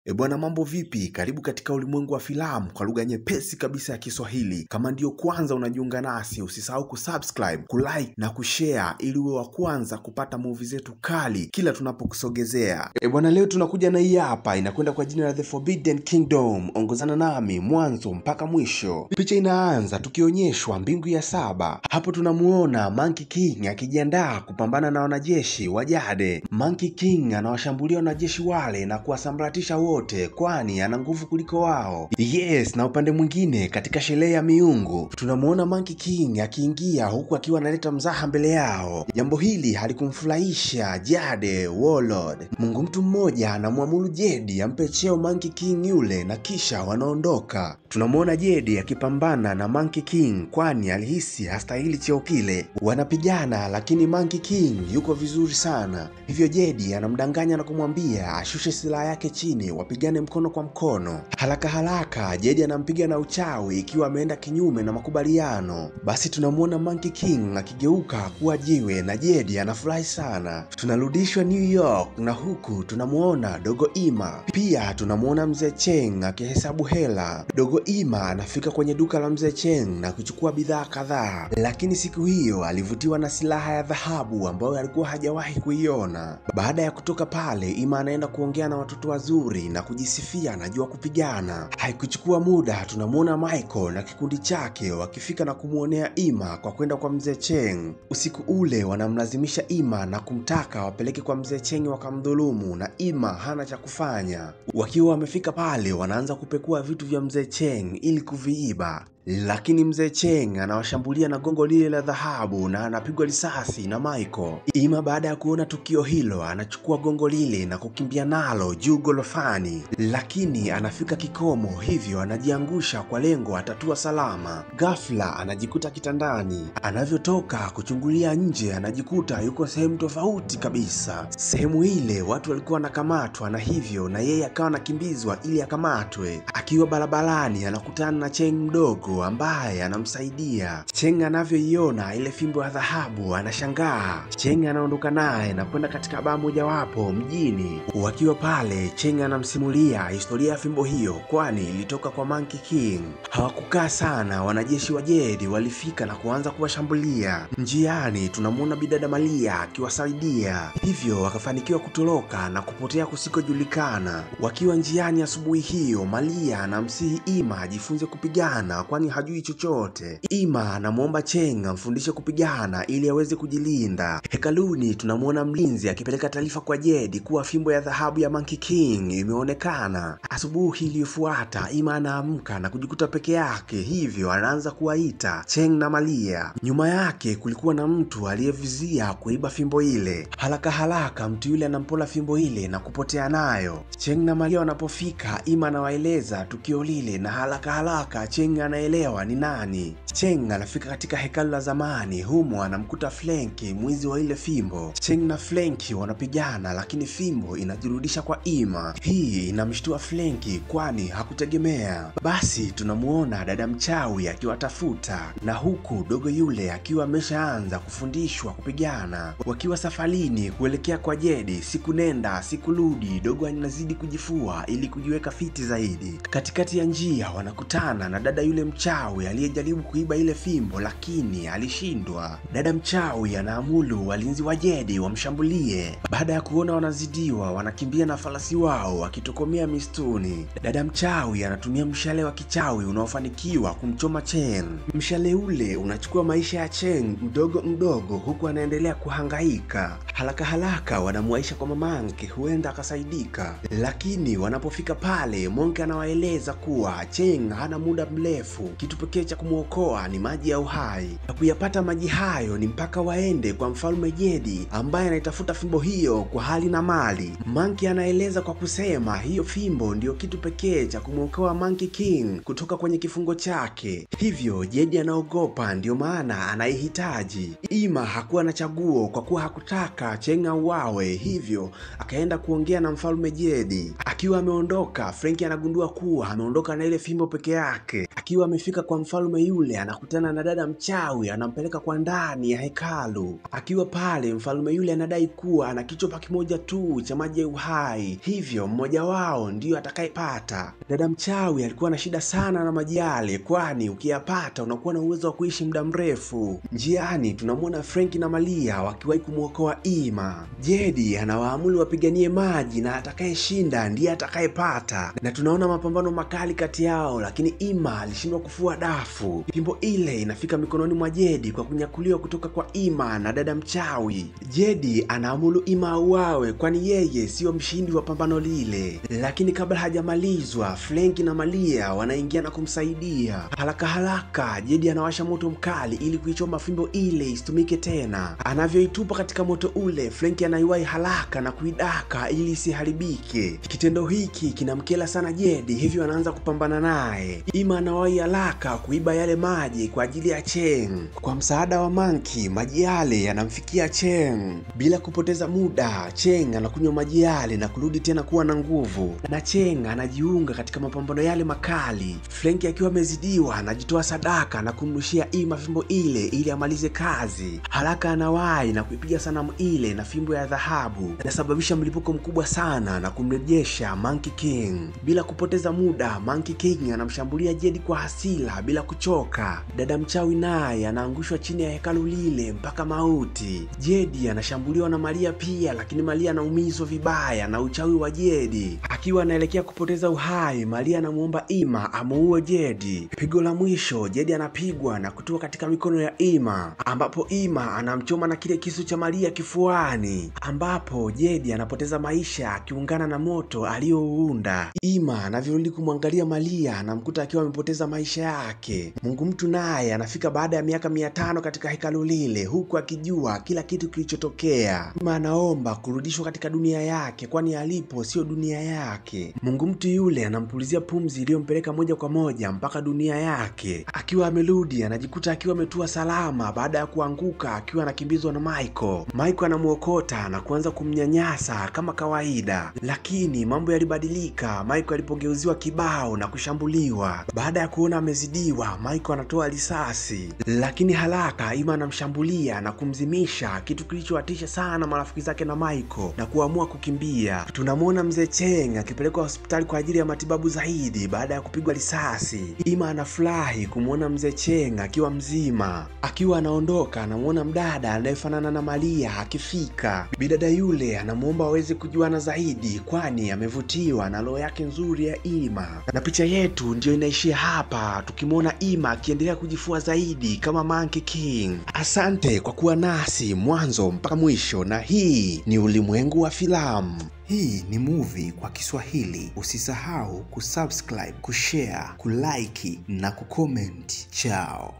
E bwana, mambo vipi? Karibu katika ulimwengu wa filamu kwa lugha nyepesi kabisa ya Kiswahili. Kama ndiyo kwanza unajiunga nasi, usisahau kusubscribe, kulike na kushare ili uwe wa kwanza kupata movie zetu kali kila tunapokusogezea. E bwana, leo tunakuja na hii hapa inakwenda kwa jina la The Forbidden Kingdom. Ongozana nami mwanzo mpaka mwisho. Picha inaanza tukionyeshwa mbingu ya saba. Hapo tunamuona Monkey King akijiandaa kupambana na wanajeshi wa Jade. Monkey King anawashambulia wanajeshi wale na kuwasambaratisha wote, kwani ana nguvu kuliko wao. Yes, na upande mwingine katika sherehe ya miungu tunamuona Monkey King akiingia huku akiwa analeta mzaha mbele yao. Jambo hili halikumfurahisha Jade Warlord. Mungu mtu mmoja anamwamuru Jade ampe cheo Monkey King yule na kisha wanaondoka. Tunamuona Jade akipambana na Monkey King kwani alihisi hastahili cheo kile. Wanapigana lakini Monkey King yuko vizuri sana. Hivyo Jade anamdanganya na kumwambia ashushe silaha yake chini wapigane mkono kwa mkono. Haraka haraka Jade anampiga na uchawi ikiwa ameenda kinyume na makubaliano. Basi tunamuona Monkey King akigeuka kuwa jiwe na Jade anafurahi sana. Tunarudishwa New York na huku tunamuona Dogo Ima. Pia tunamuona Mzee Cheng akihesabu hela. Dogo Ima anafika kwenye duka la Mzee Cheng na kuchukua bidhaa kadhaa, lakini siku hiyo alivutiwa na silaha ya dhahabu ambayo alikuwa hajawahi kuiona. Baada ya kutoka pale, Ima anaenda kuongea na watoto wazuri na kujisifia anajua kupigana. Haikuchukua muda tunamuona Michael na kikundi chake wakifika na kumuonea Ima kwa kwenda kwa Mzee Cheng. Usiku ule wanamlazimisha Ima na kumtaka wapeleke kwa Mzee Cheng wakamdhulumu, na Ima hana cha kufanya. Wakiwa wamefika pale wanaanza kupekua vitu vya Mzee Cheng ili kuviiba. Lakini Mzee Cheng anawashambulia na gongo lile la dhahabu na anapigwa risasi na Michael. Ima baada ya kuona tukio hilo anachukua gongo lile na kukimbia nalo juu gorofani, lakini anafika kikomo, hivyo anajiangusha kwa lengo atatua salama. Ghafla anajikuta kitandani. Anavyotoka kuchungulia nje anajikuta yuko sehemu tofauti kabisa. Sehemu ile watu walikuwa wanakamatwa na hivyo na yeye akawa anakimbizwa ili akamatwe. Akiwa barabarani anakutana na Cheng mdogo ambaye anamsaidia. Cheng anavyoiona ile fimbo ya dhahabu anashangaa. Cheng anaondoka naye na kwenda katika baa mojawapo mjini. Wakiwa pale, Cheng anamsimulia historia ya fimbo hiyo kwani ilitoka kwa Monkey King. Hawakukaa sana, wanajeshi wa Jade walifika na kuanza kuwashambulia. Njiani tunamuona bidada Malia akiwasaidia, hivyo wakafanikiwa kutoroka na kupotea kusikojulikana. Wakiwa njiani asubuhi hiyo, Malia anamsihi Ima ajifunze kupigana kwani hajui chochote. Ima anamuomba Cheng amfundishe kupigana ili aweze kujilinda. Hekaluni tunamuona mlinzi akipeleka taarifa kwa Jade kuwa fimbo ya dhahabu ya Monkey King imeonekana. Asubuhi iliyofuata Ima anaamka na kujikuta peke yake, hivyo anaanza kuwaita Cheng na Malia. Nyuma yake kulikuwa na mtu aliyevizia kuiba fimbo ile. Haraka haraka mtu yule anampola fimbo ile na kupotea nayo. Cheng na Malia wanapofika, Ima anawaeleza tukio lile na haraka haraka Cheng anaelewa ni nani. Cheng anafika katika hekalu la zamani, humo anamkuta Flenki mwizi wa ile fimbo. Cheng na Flenki wanapigana lakini fimbo inajirudisha kwa Ima. Hii inamshtua Flenki kwani hakutegemea. Basi tunamuona dada mchawi akiwatafuta na huku dogo yule akiwa ameshaanza kufundishwa kupigana. Wakiwa safarini kuelekea kwa Jade, siku nenda siku rudi, dogo anazidi kujifua ili kujiweka fiti zaidi. Katikati ya njia wanakutana na dada yule mchawi aliyejaribu kuiba ile fimbo lakini alishindwa. Dada mchawi anaamuru walinzi wa Jade wamshambulie. Baada ya kuona wanazidiwa, wanakimbia na farasi wao wakitokomea mistuni. Dada mchawi anatumia mshale wa kichawi unaofanikiwa kumchoma Cheng. Mshale ule unachukua maisha ya Cheng mdogo mdogo huku anaendelea kuhangaika. Haraka haraka wanamuaisha kwa mamanke huenda akasaidika. Lakini wanapofika pale, Monke anawaeleza kuwa Cheng hana muda mrefu, kitu pekee cha kumuokoa ni maji ya uhai. Na kuyapata maji hayo ni mpaka waende kwa mfalme Jade ambaye anaitafuta fimbo hiyo kwa hali na mali. Monkey anaeleza kwa kusema hiyo fimbo ndiyo kitu pekee cha kumuokoa Monkey King kutoka kwenye kifungo chake. Hivyo Jade anaogopa, ndiyo maana anaihitaji. Ima hakuwa na chaguo kwa kuwa hakutaka Cheng auawe, hivyo akaenda kuongea na mfalme Jade. Akiwa ameondoka, Frank anagundua kuwa ameondoka na ile fimbo peke yake. Akiwa amefika kwa mfalme yule, anakutana na dada mchawi, anampeleka kwa ndani ya hekalu. Akiwa pale, mfalme yule anadai kuwa ana kichupa kimoja tu cha maji ya uhai, hivyo mmoja wao ndiyo atakayepata. Dada mchawi alikuwa na shida sana na maji yale, kwani ukiyapata unakuwa na uwezo wa kuishi muda mrefu. Njiani tunamwona Frank na Malia wakiwahi kumuokoa Ima. Jedi anawaamuru wapiganie maji na atakayeshinda ndiye atakayepata, na tunaona mapambano makali kati yao, lakini Ima alishindwa kufua dafu. Fimbo ile inafika mikononi mwa Jedi kwa kunyakuliwa kutoka kwa Ima na dada mchawi. Jedi anaamuru Ima auawe, kwani yeye sio mshindi wa pambano lile. Lakini kabla hajamalizwa, Frank na Malia wanaingia na kumsaidia. Haraka haraka Jedi anawasha moto mkali ili kuichoma fimbo ile isitumike tena. Anavyoitupa katika moto ule, Frank anaiwahi haraka na kuidaka ili isiharibike. Kitendo hiki kinamkela sana Jedi, hivyo anaanza kupambana naye. Ima anawahi haraka kuiba yale maji kwa ajili ya Cheng. Kwa msaada wa Monkey, maji yale yanamfikia Cheng. Bila kupoteza muda, Cheng anakunywa maji yale na kurudi tena kuwa na nguvu, na Cheng anajiunga katika mapambano yale makali. Frank akiwa amezidiwa anajitoa sadaka na kumrushia Ima fimbo ile ili amalize kazi. Haraka anawahi na kuipiga sanamu ile na fimbo ya dhahabu, inasababisha mlipuko mkubwa sana na kumrejesha Monkey King. Bila kupoteza muda, Monkey King anamshambulia Jedi kwa hasira bila kuchoka. Dada mchawi naye anaangushwa chini ya hekalu lile mpaka mauti. Jedi anashambuliwa na Malia pia, lakini Malia anaumizwa vibaya na uchawi wa Jedi. Akiwa anaelekea kupoteza uhai, Malia anamuomba Ima amuue Jedi. Pigo la mwisho, Jedi anapigwa na kutua katika mikono ya Ima, ambapo Ima anamchoma na kile kisu cha Malia kifuani, ambapo Jedi anapoteza maisha akiungana na moto aliyouunda. Ima anavyorudi kumwangalia Malia, anamkuta akiwa amepoteza maisha yake. Mungu mtu naye anafika baada ya miaka 500 katika hekalu lile, huku akijua kila kitu kilichotokea. Ima anaomba kurudishwa katika dunia yake, kwani alipo sio dunia yake. Mungu mtu yule anampulizia pumzi iliyompeleka moja kwa moja mpaka dunia yake. Akiwa amerudi, anajikuta akiwa ametua salama baada ya kuanguka akiwa anakimbizwa na Michael. Michael anamuokota na kuanza kumnyanyasa kama kawaida, lakini mambo yalibadilika Michael alipogeuziwa kibao na kushambuliwa. Baada ya kuona amezidiwa, Michael anatoa risasi, lakini haraka Ima anamshambulia na kumzimisha, kitu kilichowatisha sana marafiki zake na Michael na kuamua kukimbia. Tunamwona mzee Cheng akipelekwa hospitali kwa ajili ya matibabu zaidi baada ya kupigwa risasi. Ima anafurahi kumwona mzee Cheng akiwa mzima. Akiwa anaondoka, anamuona mdada anayefanana na Malia akifika. Bidada yule anamuomba aweze kujuana zaidi, kwani amevutiwa na roho yake nzuri ya Ima. Na picha yetu ndio inaishia hapa, tukimwona Ima akiendelea kujifua zaidi kama Monkey King. Asante kwa kuwa nasi mwanzo mpaka mwisho, na hii ni Ulimwengu wa Filamu. Hii ni movie kwa Kiswahili. Usisahau kusubscribe, kushare, kulike na kucomment. Chao.